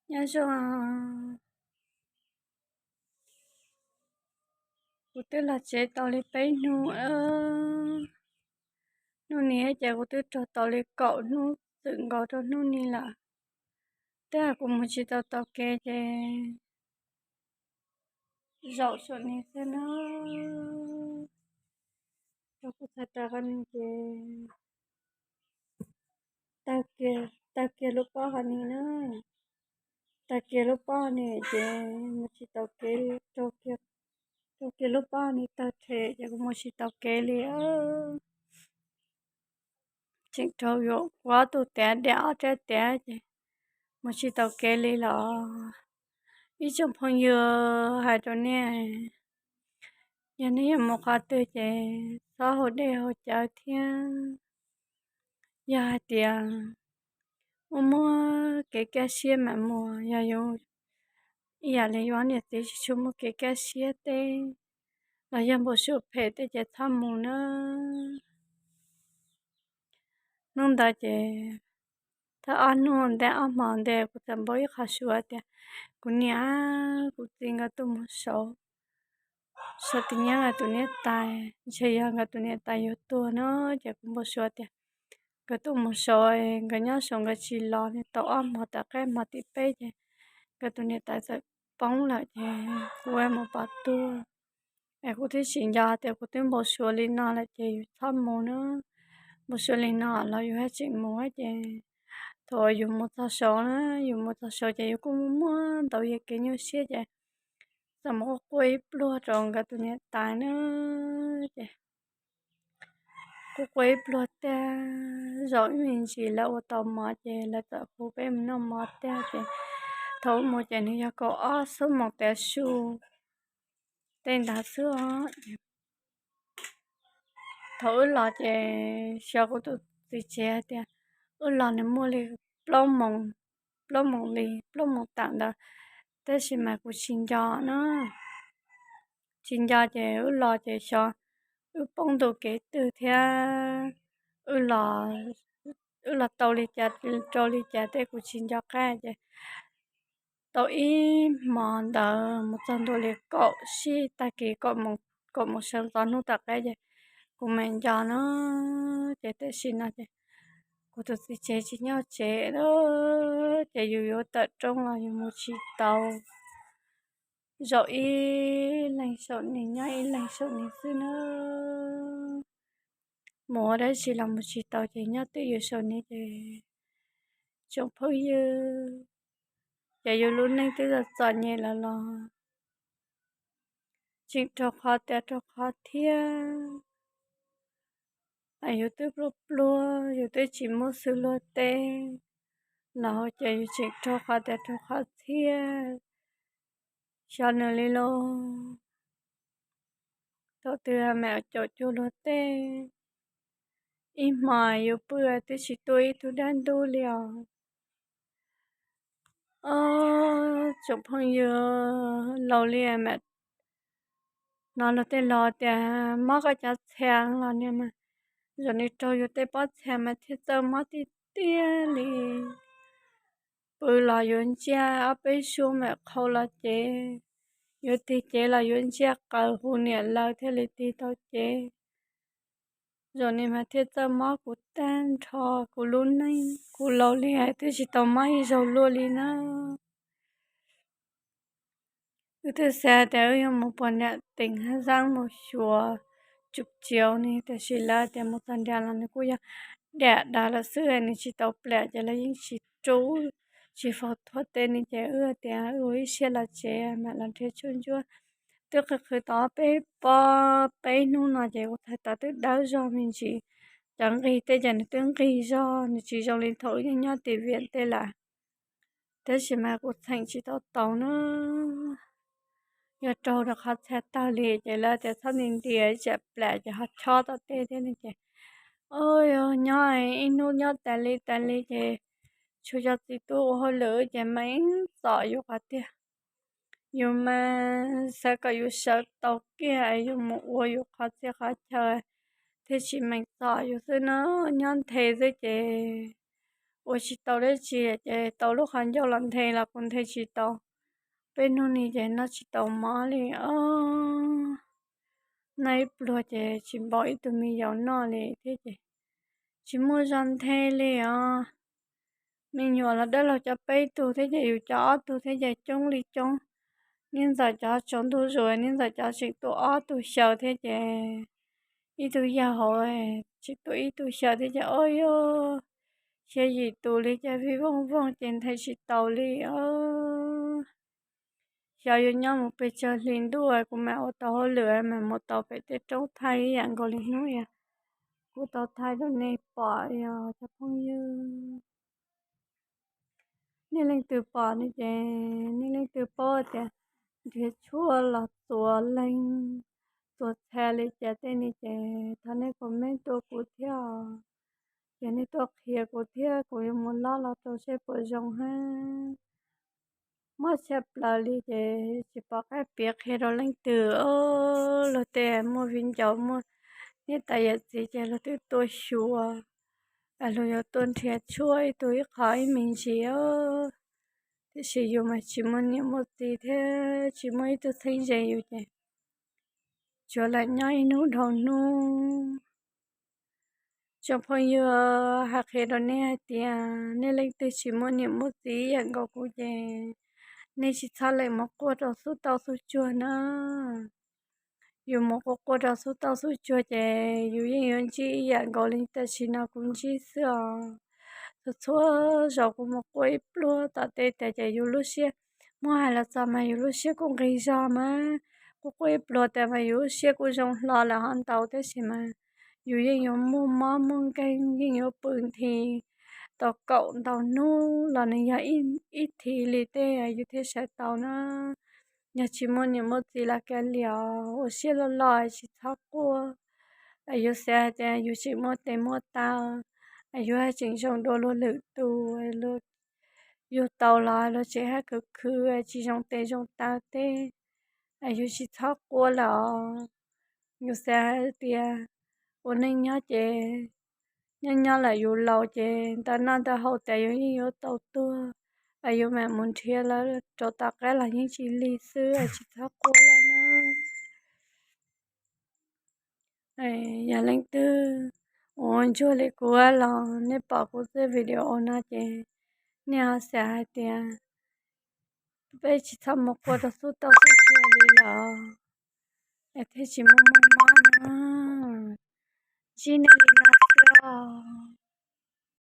Nyob zoo, kuv twb los tsev tau li peb hnub, hnub ni ces kuv twb raug tau li kaum hnub txwm nkaus rau hnub ni lawm. Twb kuv mus tsis tau taug kev ces zaum saum ni xwb na. Rau kuv txhais tes qhov ni ces tag kiag lub pob qhov ni na, tag kiag lub pob ni ces mus tsis tau kev li, raug kiag lub pob ni tawg rhe ces kuv mus tsis tau kev li. Tseem raug yuam kuv ob tug tiav, dam ob rab tiav ces mus tsis tau kev li los. Ib tsoom phooj ywg, hais rau nej, yog nej yuav mus qhov twg ces txhob haus dej haus cawv thiab. Yog hais tias muaj muaj kev kaj siab mam mus, yog yus ib yam li yus niam txiv tsis tshua muaj kev kaj siab tej los yog npau suav phem tej ces txhob mus na. Hnub ntawd ces thawj ob hnub ntej, ob hmo ntej kuv txawm npau ib qho suav tias kuv niam kuv txiv nkawd tuaj mus saud, saud tim nyob nkawd tus niam tais, ntshe yog nkawd tus niam tais yuav tuag no ces kuv npau suav tias nkawd tuaj mus saud, nkawd nyob saud nkawd tsis los li tau ob hmo, tom qab hmo tim peb ces nkawd tus niam tais txawm poob lawm ces kuv mus pov tuag. Es kuv twb tsis nco tias kuv twb npau suav li no lawm ces yus txhob mus na. Npau suav li no los yus haj tseem mus ces thaum yus mus txog saud na, yus mus txog saud ces yus kuj muaj ntau yam kev nyuaj siab ces txawm mus quaj quaj ib pluag rau nkawd tus niam tais na. Ces kuj quaj ib pluag tiag, zaum ib me ntsis lawv ua tau mov ces lawv txawm hu peb mus noj mov tiag ces thaum wb mus ces nws yog kaum ob xuab moos tav su tej ntawd xwb os. Thaum wb los ces xyov kuv tus txiv tsev hais tias wb los nws muaj li plaub moos, plaub moos li, plaub moos tawm ntawd, tab sis mas kuv tsis nco na. Tsis nco ces wb los ces xyov wb poob ntu kev twg thiab wb los tau li cas rau li cas tej kuv tsis nco qab ces tau ib hmo ntawd mus txog ntua li kaum sij tag kis, kaum moos sawv ntxov hnub tom qab ces kuv mam nco no. Ces tam sim no ces kuv tus txiv tsev tsis nyob tsev lawm ces yus yuav tawm rooj los yus mus tsis tau. Zaum ib leeg saum ni, nyob ib leeg saum ni xwb na. Mus ua dab tsi los mus tsis tau ces nyob twj ywm saum ni ces tsoom phooj ywg, ces yus lub neej twb txom nyem lawm los tseem raug qhov tiav raug qhov thiab. Yus twb pluag pluag, yus twb tsis muaj xwb luag teb los ces yus tseem raug qhov tiav raug qhov thiab. Xyov nws li lauj, thaum twg mam caum cuag luag teb, ib hmo yus pw twb tsis tuaj ib tug dab ntub li os. Os, tsoom phooj ywg, laus li mam hnov luag tej laus tias mob koj cov txhia los niag mas, zaum no raug yus tej pob txha mas thiaj txawj mob tiag tiag li. Pw los yuav ntsiag ob peb suab mam qhau los cev, yuav tig cev los yuav ntsiag qaws hu niam laus thiaj li tig tau cev. Zaum no mas thiaj txawj mob kuv tag nrho kuv lub neej, kuv laus li twb tsis tau mob ib zaug luaj li na. Wb twb xav tias wb yuav mus puag nram teem Haj Zaab mus xyuas tsum txiaus ne, tiam sis lawv tias mus txog nram los nws kuj yog dam daws lawm xwb, nws tsis tau plam ces lawv yeej tsis rub, tsis faus thuav tej ne. Ces wb tias wb ua ib siab los tsev mam los nrhiav tshuaj ntsuab. Twb qhwv qhwv tau peb pob peb hnub no ces kuv txhais tes twb dawb zog me ntsis. Cov nqig tej ces nws twb nqig zog, nws tsis zoo li thaum wb nyob tim Viam tej lawm. Tab sis mas kuv txheem tsis tau taus na. Yog raug rau qhov txhia tawg li ces lawv tias txhob nti nti tsam plam ces ho chob tau tej thiab ne. Ces nyob ib hnub nyob tas li tas li ces tshuav cov txiv tub ua hauj lwm ces mas txom yus qhov tiag. Yus mas xav kom yus sawv tau kiag yus mus ua yus qhov txhia qhov chaw thiaj tsis meem txom yus xwb no. Nyob nthe xwb ces ua tsis tau dab tsi ces tau lub qhov ncauj los nthe los kuv nthe tsis tau. Peb hnub ni ces noj tsis tau mov li os. Noj ib pluag ces tsis npaum ib tug me yaus noj li thiab ces tsis muaj zog nthe li os. Me nyuam los dawb laug cov peb tug thiab ces yus cov ob tug thiab ces coob li coob. Niam ntxawm cov tsaus ntuj zus, niam ntxawm cov tseem tuaj ob tug xyaw thiab ces ib tug yawg hauv tseem tuaj ib tug xyaw thiab ces o yog xya yim tus li ces vij voog voog ces nthe tsis tau li os. Xyov yuav nyob mus pes tsawg hli ntuj kuv mam ua tau hauj lwm mam mus tau pem tej roob thaij ib yam nkaus li hnub uas kuv tau thaij rau nej pom os cov phooj ywg. Nej leej twg pom no ces nej leej twg paub tias nrhiav tshuaj los txuas leeg txuas txha li cas tej no ces thov nej comment tuaj kuv thiab os. Ces nej tuaj qhia kuv thiab kuv yuav mus lob los rau seb puas zoo hab. Mob tshaj plaws li ces tsis pom qab piav qhia rau leej twg os. Luag tej muaj viv ncaus muaj niam tais yawm txiv ces luag twb tuaj xyuas, luag yuav tuaj nrhiav tshuaj ib tug ib qho ib me ntsis os. Tiam sis yus mas tsis muaj niam muaj txiv thiab tsis muaj ib tug txheeb ze yus ces tsuas lam nyob ib hnub dhau hnub. Tsoom phooj ywg, hais qhia rau nej hais tias nej leej twg tsis muaj niam muaj txiv ib yam nkaus kuv ces nej tsis txhob lees mus quaj rau xub tauj xub tsuag na. Yus mus quaj quaj rau xub tauj xub tsuag ces yus yeej yuav ntsib ib yam nkaus li tam sim no kuv ntsib xwb os. Txhua txhua zaus kuv mus quaj ib pluag tom tej tas ces yus lub siab, muab hais los txog mas yus lub siab kuj nqis zog mas, quaj quaj ib pluag tas mas yus lub siab kuj zoo hlo lawm ho ntau tab sis mas yus yeej yuav muaj mob muaj nkeeg, yeej yuav pw nthi tau kaum ntau hnub los nws yog ib thiv li tej yus thiaj sawv tau na. Yog tsis muaj niam muaj txiv los kav liam, ua siab loj loj tsis txhob quaj. Yus xav hais tias yus tseem muaj tes muaj taw, yus tseem zoo dua luag lwm tus, yus tau los luag tseem hab khwv khwv tsis zoo tes zoo taw tej, yus tsis txhob quaj lawm os. Yus xav hais tias ua neej nyob ces nyob nyob lawm yus laus ces ntawm noj ntawm haus tas yus yeej yuav tau tuag, yus mam mus nrhiav lawv rau tom qab los yeej tsis lig xwb, tsis txhob quaj lawm na. Yog leej twg uas ntsuag li kuv los nej pom kuv txoj video no ces nej ho xav hais tias peb tsis txhob mus quaj rau xub tauj xub tsuag li lawm, es thiaj tsis muaj muaj mob no. Ntsib nej li no xwb os.